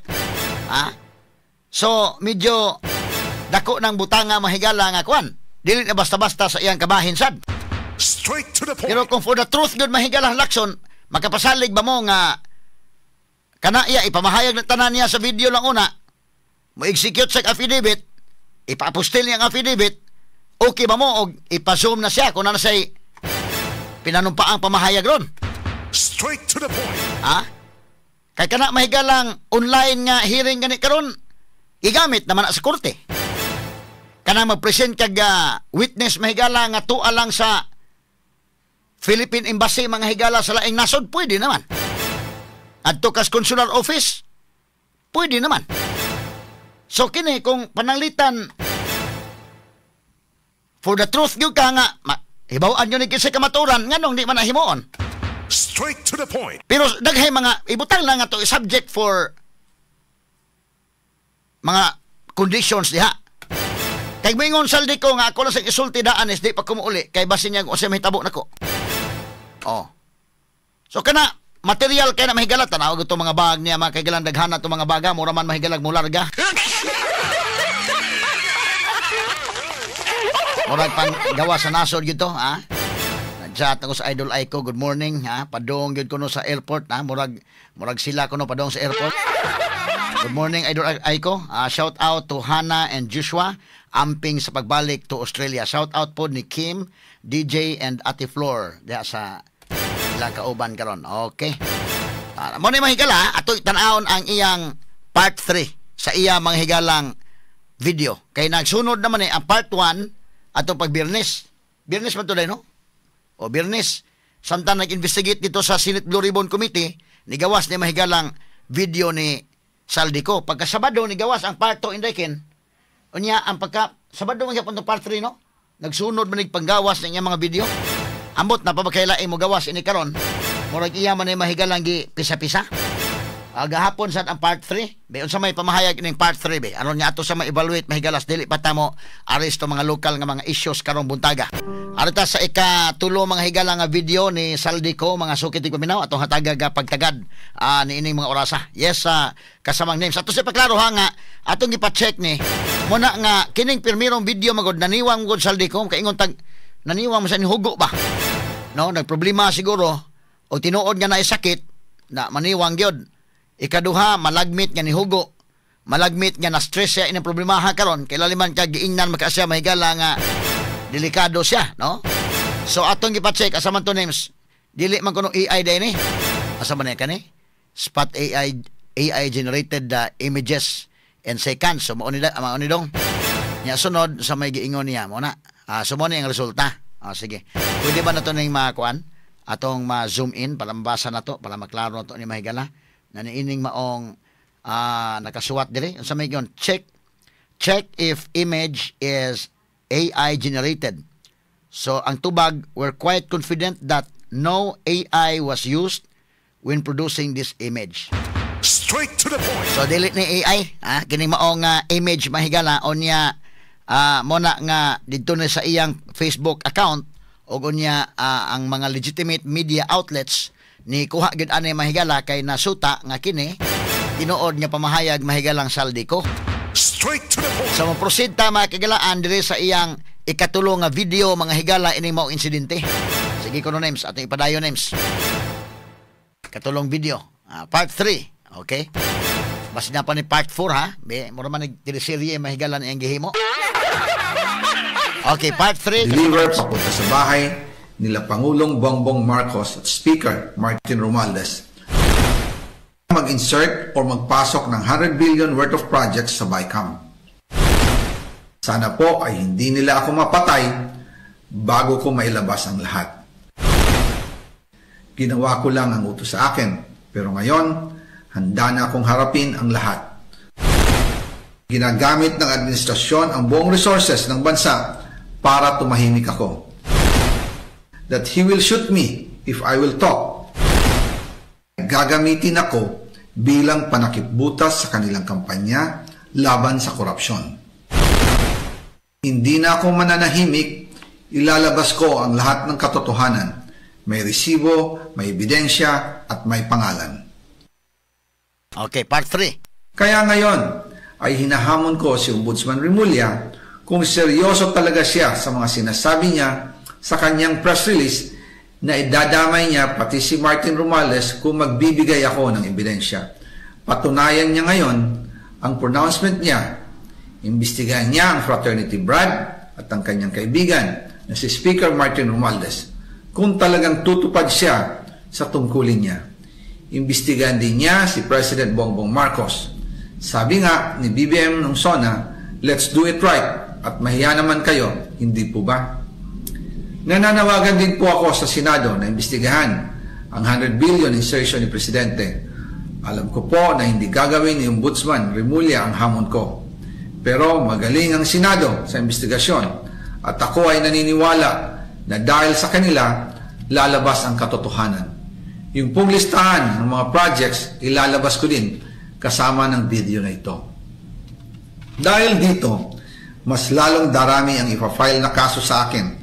Ha? So medyo dako ng butanga, mahigala, nga kwan. Dili na basta-basta sa iyang kabahin sad. Straight to the point. Pero kung for the truth gud, mahigala, Lacson, makapasalig ba mo nga kana iya ipamahayag na tanan niya sa video lang una, mo execute sa affidavit, ipa-apostil niya ang affidavit, okay ba mo og ipa-zoom na siya kung na say pinanumpaang pamahayag ron? Straight to the point. Ha? Kay kana, mahigalang, online nga hearing gani karon gigamit naman na sa korte. Kanang mag-present kag witness, mahigala, nga tuwa lang sa Philippine Embassy, mga higala, sa laing nasod, pwede naman. Adto kas consular office, pwede naman. So kini kung pananglitan for the truth gyud ka nga hibaw-an yun ni kinsa kamaturan, nganong di man nahimuon? Straight to the point. Pero daghay mga ibutang lang nga to subject for mga conditions diha. Kay moingon Zaldy Co nga ako lang sa isulti daan is di pa kumuuli kay basin niya kung unsay mahitabo nako. Oh. So kana material kay na mahigala, tanaw to mga bag niya, mga kaigalan, daghana to mga baga, mura man mahigalag mularga. Murag pang gawa sa nasod gyud to, ha? Nag-chat ako sa Idol Aiko, good morning, ha? Padung gyud kuno sa airport, ha? Murag murag sila kuno padung sa airport. Good morning, Idol Aiko. Shout out to Hannah and Joshua amping sa pagbalik to Australia. Shout out po ni Kim, DJ and Ate Flor diha sa ilang kauban karon. Okay. Mo ni mahigala, ato tan-awon ang iyang part 3 sa iya mga higalang video. Kay nagsunod naman eh ang part 1 atong pag Biyernes. Biyernes man to day, no? O Biyernes. Samtang nag-investigate dito sa Senate Blue Ribbon Committee, nigawas ni mahigalang video ni Zaldy Co. Pagka Sabado nigawas ang part 2 indekin. Unya ang pagka Sabado man gyapon tong part 3, no? Nagsunod man panggawas ng iyang mga video. Ambot na pa ba kailain mo gawas ini karon? Murag iya man ay mahigalang gi pisa-pisa. Gahapon sad ang part 3. Be unsa may pamahayag ining part 3 be? Aron nga ato sa ma-evaluate mahigalas dili pa ta mo aresto mga lokal nga mga issues karong buntaga. Arita sa ikatulo mga higala nga video ni Zaldy Co, mga sukit paminaw atong hataga ga pagtagad niining mga orasa. Yes, kasamang names. Ato sa paklaro ha nga atong gipa-check ni muna nga kining pirmirong video magod naniwang gud Zaldy Co kaingon tag naniwang mo sa ni hugo ba? No, nagproblema siguro o tinuod nga naay sakit na maniwang gyud. Ikaduha, malagmit nga ni hugo. Malagmit nga na stress siya ining problemaha karon kay laliman ka giingnan maka siya mahigala nga delikado siya, no? So atong gipa-check asa man to names. Dili man kuno AI day ni. Asa man kani? Spot AI AI generated images and seconds. So mao ni mao ni dong. Nya sunod sa may giingon niya mo na. So mo ni ang resulta. Sige. Pwede ba na to ning makuan? Atong ma-zoom in para mabasa na to, para maklaro na to ni mahigala. Na niining maong nakasuwat diri. Unsa may giingon? Check if image is AI generated. So ang tubag, we're quite confident that no AI was used when producing this image. Straight to the point. So dili ni AI, ha? Kini maong image mahigala unya mo na nga didto na sa iyang Facebook account og unya ang mga legitimate media outlets ni kuha gyud ani mahigala kay nasuta nga kini tinuod nga pamahayag mahigalang Zaldy Co. Straight to the point. So mo-proceed ta mga kagalaan diri sa iyang ikatulo nga video mga higala ini mao insidente. Sige kuno names atong ipadayon names. Katulong video, part 3, okay? Basin na pa ni part 4 ha. Be, mura man nag teleserye mahigala iyang gihimo. Okay, part 3. Deliver papunta sa bahay nila Pangulong Bongbong Marcos at Speaker Martin Romualdez. Mag-insert o magpasok ng 100 billion worth of projects sa BICAM. Sana po ay hindi nila ako mapatay bago ko mailabas ang lahat. Ginawa ko lang ang utos sa akin, pero ngayon, handa na akong harapin ang lahat. Ginagamit ng administrasyon ang buong resources ng bansa para tumahimik ako. That he will shoot me if I will talk. Gagamitin ako bilang panakipbutas sa kanilang kampanya laban sa korupsyon. Hindi na ako mananahimik, ilalabas ko ang lahat ng katotohanan. May resibo, may ebidensya, at may pangalan. Okay, part 3. Kaya ngayon ay hinahamon ko si Ombudsman Remulla kung seryoso talaga siya sa mga sinasabi niya sa kanyang press release na idadamay niya pati si Martin Romualdez kung magbibigay ako ng ebidensya. Patunayan niya ngayon ang pronouncement niya. Imbestigahan niya ang fraternity Brad at ang kanyang kaibigan na si Speaker Martin Romualdez kung talagang tutupad siya sa tungkulin niya. Imbestigahan din niya si President Bongbong Marcos. Sabi nga ni BBM nung SONA, let's do it right at mahiya naman kayo, hindi po ba? Nananawagan din po ako sa Senado na imbestigahan ang 100 billion insertion ni Presidente. Alam ko po na hindi gagawin ni Ombudsman Remulla ang hamon ko. Pero magaling ang Senado sa investigasyon at ako ay naniniwala na dahil sa kanila, lalabas ang katotohanan. Yung pong listahan ng mga projects, ilalabas ko din kasama ng video na ito. Dahil dito, mas lalong darami ang ipa-file na kaso sa akin.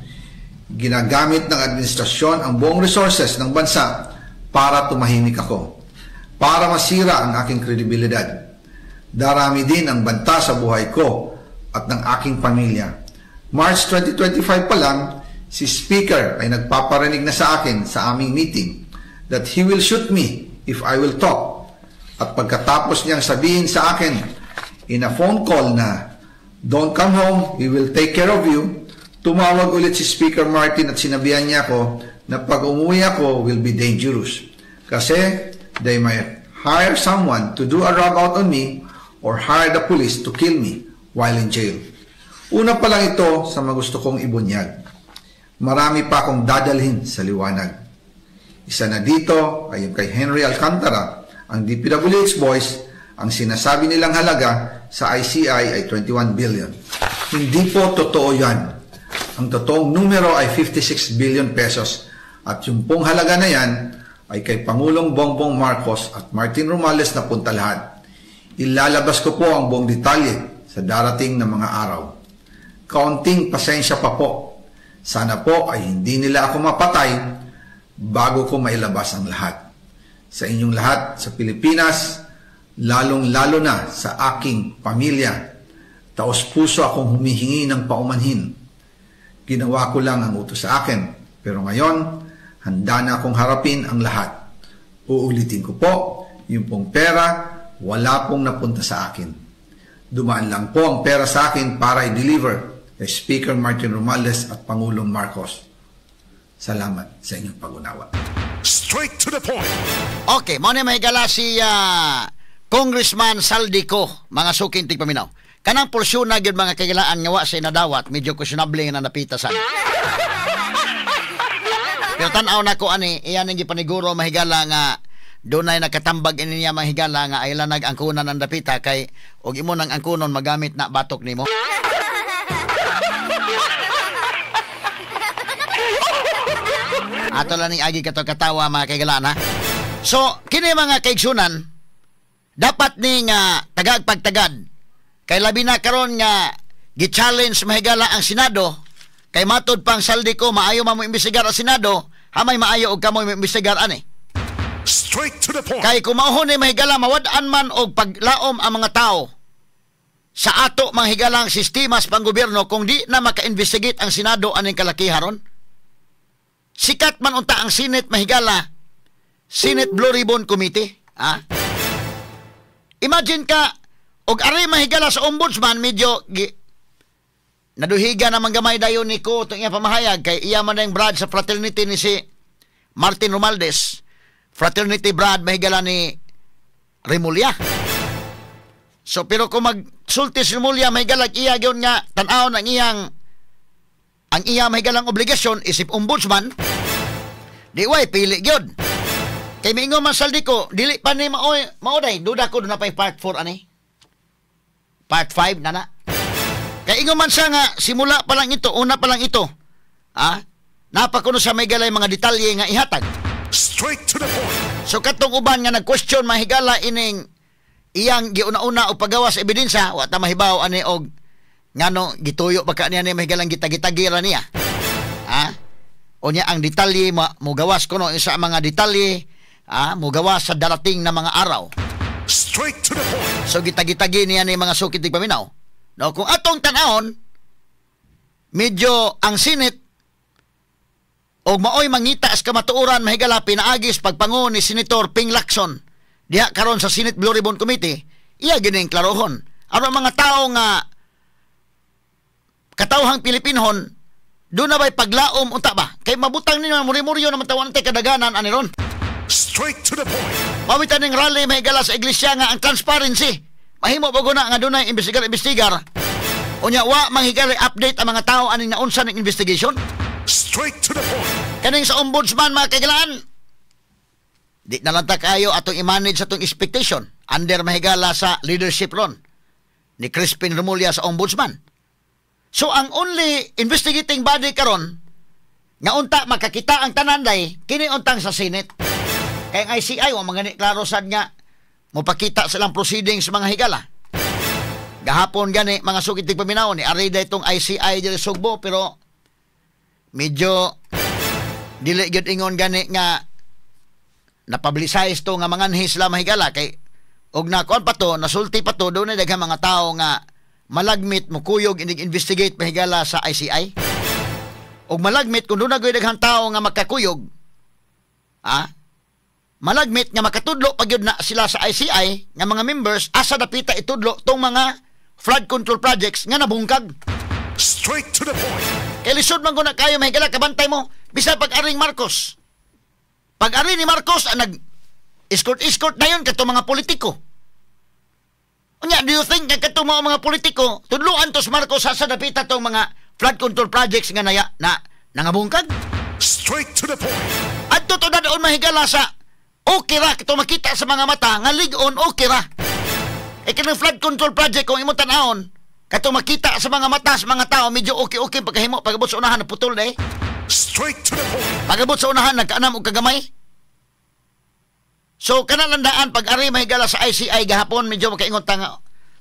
Ginagamit ng administrasyon ang buong resources ng bansa para tumahimik ako, para masira ang aking kredibilidad. Darami din ang banta sa buhay ko at ng aking pamilya. March 2025 pa lang, si Speaker ay nagpaparinig na sa akin sa aming meeting that he will shoot me if I will talk. At pagkatapos niyang sabihin sa akin in a phone call na, "Don't come home, we will take care of you," tumawag ulit si Speaker Martin at sinabihan niya ako na pag umuwi ako will be dangerous. Kasi they might hire someone to do a rub out on me or hire the police to kill me while in jail. Una pa lang ito sa mga gusto kong ibunyag. Marami pa akong dadalhin sa liwanag. Isa na dito ay yung kay Henry Alcantara, ang DPWH boys, ang sinasabi nilang halaga sa ICI ay 21 billion. Hindi po totoo yan. Ang totoong numero ay 56 billion pesos at yung pong halaga na yan ay kay Pangulong Bongbong Marcos at Martin Romualdez na punta lahat. Ilalabas ko po ang buong detalye sa darating na mga araw. Kaunting pasensya pa po. Sana po ay hindi nila ako mapatay bago ko mailabas ang lahat. Sa inyong lahat sa Pilipinas, lalong-lalo na sa aking pamilya, taos-puso akong humihingi ng paumanhin. Ginawa ko lang ang utos sa akin, pero ngayon, handa na akong harapin ang lahat. Uulitin ko po, yung pong pera, wala pong napunta sa akin. Dumaan lang po ang pera sa akin para i-deliver kay Speaker Martin Romualdez at Pangulong Marcos. Salamat sa inyong pag-unawa. Straight to the point. Okay, mao ni, mga higala, si Congressman Zaldy Co, mga suking tigpaminaw. Kanang porsyon na gyud, mga kahigalaan, nga wa say nadawat, medyo questionable nga napitasan. Pero tan-aw na ko ani, iyan ang gipaniguro, mahigala, nga dunay nakatambag ini niya, mga higala, nga ay lanag angkunan ang dapita kay og imo nang angkunon magamit na batok nimo. Ato lang ning agi kato katawa, mga kahigalaan, ha. So, kini, mga kaigsunan, dapat ni nga tagag pagtagad kay labi na karon nga gi-challenge, mahigala, ang Senado kay matod pang Zaldy Co, maayo man mo imbestigar ang Senado, hamay maayo og kamo mo imbestigar ani. Straight to the point. Kay kung mao ni, mahigala, mawad-an man og paglaom ang mga tao sa ato mga higalang sistema sa panggobyerno kung di na maka-investigate ang Senado aning kalakiharon. Sikat man unta ang Senate, mahigala, Senate Blue Ribbon Committee, ha? Imagine ka og ari, mahigala, sa ombudsman, medyo naduhiga naman gamay dayon ni Co itong iya pamahayag kay iya man ang brad sa fraternity ni si Martin Romualdez, fraternity brad, mahigala, ni Remulla. So pero kung magsulti si Remulla, mahigala, iya gyud nga tan-awon ang iya mahigalang obligasyon isip ombudsman, di way pili gyud. Kay miingon man Zaldy Co, dili pa ni maoy maoday. Duda ko doon na pa'y part 4 ani, part 5 na na. Kay ingon man siya nga simula pa lang ito, una pa lang ito, ah, napakuno sa may galay mga detalye nga ihatag. Straight to the point. So katong uban nga nag-question, mahigala, ining iyang giuna-una o pagawa sa ebidensya, wa ta mahibaw ani og ngano gituyo ba ka niya ni mahigalang gitagi-tagi ra niya. Ha? O niya ang detalye mogawas kuno sa mga detalye, ha, mogawas sa darating na mga araw. Straight to the point. So gitagi-tagi niya ni, mga sukit paminaw. No, kung atong tan-awon, medyo ang Senate og maoy mangita sa kamatuoran, mahigala, pinaagis pagpango ni Senator Ping Lacson diha karon sa Senate Blue Ribbon Committee, iya gining klarohon aron mga tao nga katawhang Pilipinhon doon na ba'y paglaom unta ba kay mabutang ninyo muri-muryo naman tawan tay kadaganan ani ron. Straight to the point. Pawitan ng rally, mahigala, sa iglesia nga ang transparency. Mahimo ba guna nga dunay investigar-investigar? Unya wa manghigala update ang mga tao aning naunsa ng investigation? Straight to the point. Kaning sa ombudsman, mga kahigalaan, di na lang ta kayo atong i-manage atong expectation under, mahigala, sa leadership ron. Ni Crispin Remulla sa ombudsman. So ang only investigating body karon nga unta makakita ang tanan day kini untang sa Senate. Kay ang ICI wa man gani klaro sad nga mopakita silang proceedings, mga higala. Gahapon gani, mga sukit paminaw, ni ari itong ICI diri Sugbo, pero medyo dili gyud ingon gani nga na-publicize to nga manganhi sila, mahigala, kay og nakuan pa to, nasulti pa to, doon na daghang mga tao nga malagmit mukuyog inig investigate, mahigala, sa ICI. Og malagmit kung doon na daghang tao nga makakuyog, malagmit nga makatudlo pag yun na sila sa ICI nga mga members asa dapita itudlo tong mga flood control projects nga nabungkag. Straight to the point. Kay lisod man guna kayo, mahigala, kabantay mo bisan pag-aring Marcos. Pag-ari ni Marcos ang nag escort-escort na yun kato mga politiko. Unya, do you think nga kato mga politiko tudluan tos Marcos sa dapita tong mga flood control projects nga naya na nangabungkag? Straight to the point. Adto to na doon, mahigala, sa okay ra kito makita sa mga mata nga lig-on, okay ra. E kanang flood control project, kung imong tan-awon kato makita sa mga mata sa mga tao, medyo okay-okay pagkahimo. Pagabot sa unahan, naputol na eh. Straight to the point. Pagabot sa unahan, nagkaanam og kagamay. So kana lang daan pag ari, mahigala, sa ICI gahapon, medyo makaingon ta nga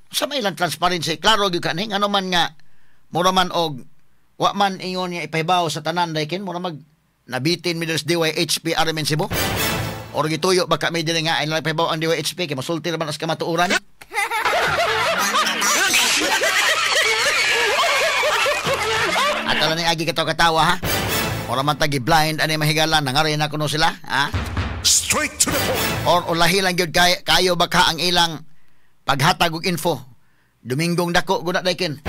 sa may ilang transparency, klaro gyud kani ngano man nga mura man og wa man ingon nga ipahibaw sa tanan daykin, mura mag nabitin mi diri sa DYHP RMN Cebu or gituyo baka may diri nga ay ipahibaw ang DYHP kay masulti ra man as kamatuoran. At ala ni agi katawa katawa ha. Mura man tagi blind ani, mahigala, nangari na kuno sila ha. Straight to the point. Or ulahi lang gyud kay kayo baka ang ilang paghatag og info. Dominggong dako guna daykin.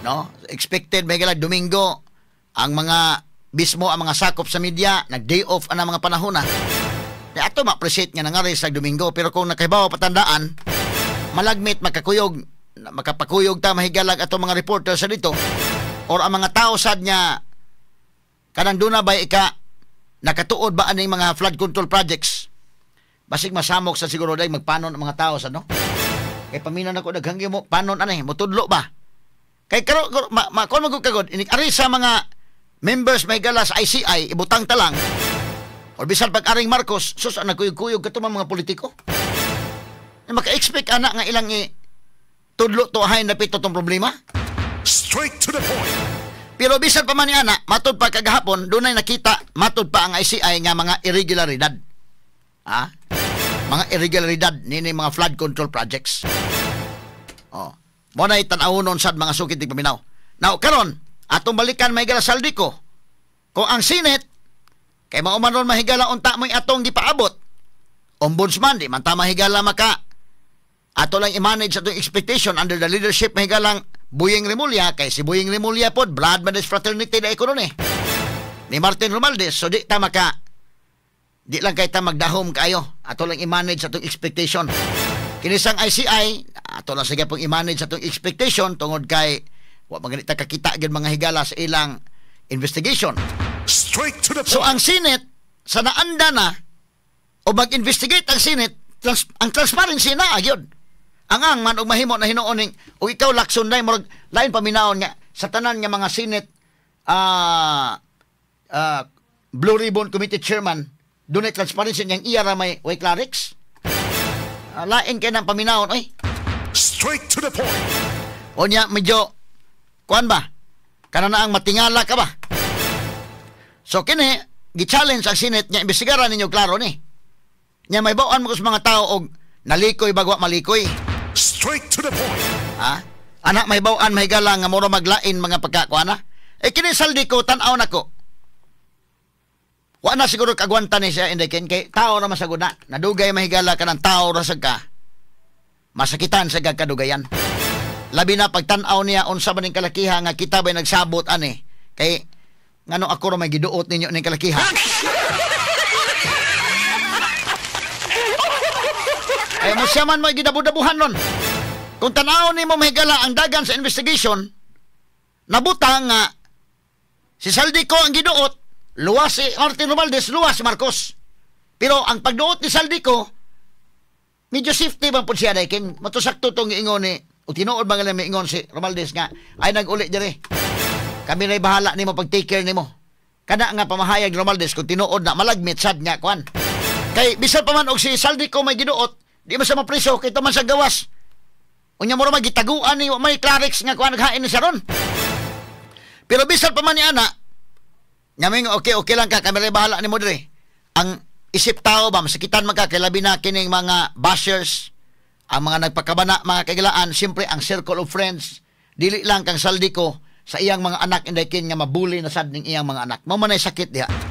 No? Expected, mahigala, Domingo ang mga bismo ang mga sakop sa media nag day off ang mga panahon na. Di ato ma-appreciate nga nangari sa Domingo, pero kung nakahibaw patandaan malagmit makakuyog makapakuyog ta, mahigalag, ato mga reporter sa dito or ang mga tao sad nga kanang duna bay ika nakatuod ba aning mga flood control projects, basig masamok sa siguro day magpanon ang mga tao sa no kay paminaw nako daghang mo panon ani motudlo ba kay karo ma, ma kon magud kagod inig ari sa mga members may gala sa ICI ibutang ta lang or bisan pag aring Marcos, sus, ang nagkuyog-kuyog kato mga politiko. Eh, maka-expect ana nga ilang i tudlo to ahay napito tong problema. Straight to the point. Pero bisan pa man ni ana, matud pa kagahapon, dunay nakita, matud pa ang ICI nga mga irregularidad. Ha? Mga irregularidad nini mga flood control projects. Oh. Mo na tan-awonon sad, mga sukit paminaw. Now karon, atong balikan, mahigala, Zaldy Co. Kung ang Senate kay mao man ron, mahigala, unta mo'y atong gipaabot. Ombudsman di man ta, mahigala, maka ato lang i-manage atong expectation under the leadership, mahigalang Boying Remulla, kay si Boying Remulla pod blood man fraternity na ikonon eh ni Martin Romualdez, so di ta maka di lang kay ta magdahom kayo, ato lang i-manage atong expectation. Kinisang ICI, ato lang sige pong i-manage atong expectation tungod kay wa man ta kakita gyud, mga higala, sa ilang investigation. Straight to the point. So ang Senate sa naanda na o mag-investigate ang Senate, ang transparency na gyud. Ang man og mahimo na hinuon ning og ikaw Lacson na murag lain paminawon nga sa tanan nga mga Senate Blue Ribbon Committee chairman dunay transparency niyang iya ra may way clerics. Lain kay nang paminawon oy. Straight to the point. Unya medyo kuan ba? Kana na ang matingala ka ba? So kini gi-challenge ang Senate nga imbestigaran ninyo klaro ni. Nya may bawaan mo sa mga tao og nalikoy bagwa malikoy. Straight to the point. Ha? Anak may bawaan, mahigala, nga mura maglain mga pagkakuana. Eh kini Zaldy Co, tan-aw nako. Wa na siguro kagwanta ni siya indikin kay tao ra masaguna. Nadugay, mahigala, ka ng tao ra sad ka. Masakitan sa kadugayan. Labi na pagtan-aw niya unsa man ning kalakiha nga kita bay nagsabot ani. Kay ngano ako ra may giduot ninyo ning kalakiha. Ay mo siya man may gidabu-dabuhan nun. Kung tan-aw nimo, mahigala, ang dagan sa investigation, nabutang nga si Zaldy Co ang giduot, luwas si Martin Romualdez, luwas si Marcos. Pero ang pagduot ni Zaldy Co, medyo safety bang po siya dahil matusakto tong giingon ni O tinuod ba nga miingon si Romualdez nga ay nag-uli diri, kami na'y bahala nimo pag take care nimo? Kana nga pamahayag ni Romualdez, kung tinuod na, malagmit sad nga kuan. Kay bisan pa man og si Zaldy Co may giduot, di man siya mapriso kay man sa gawas. Unya mo ra gitaguan ni may Clarex nga kuan, naghain ni siya ron. Pero bisan pa man ni ana, nga may okay okay lang ka, kami rin bahala nimo diri. Ang isip tao ba, masakitan man ka, kay labi na kining mga bashers, ang mga nagpakabana, mga kahigalaan, siyempre ang circle of friends, dili lang kang Zaldy Co, sa iyang mga anak, inday kin nga mabuli na sad ning iyang mga anak. Mao man ay sakit diha.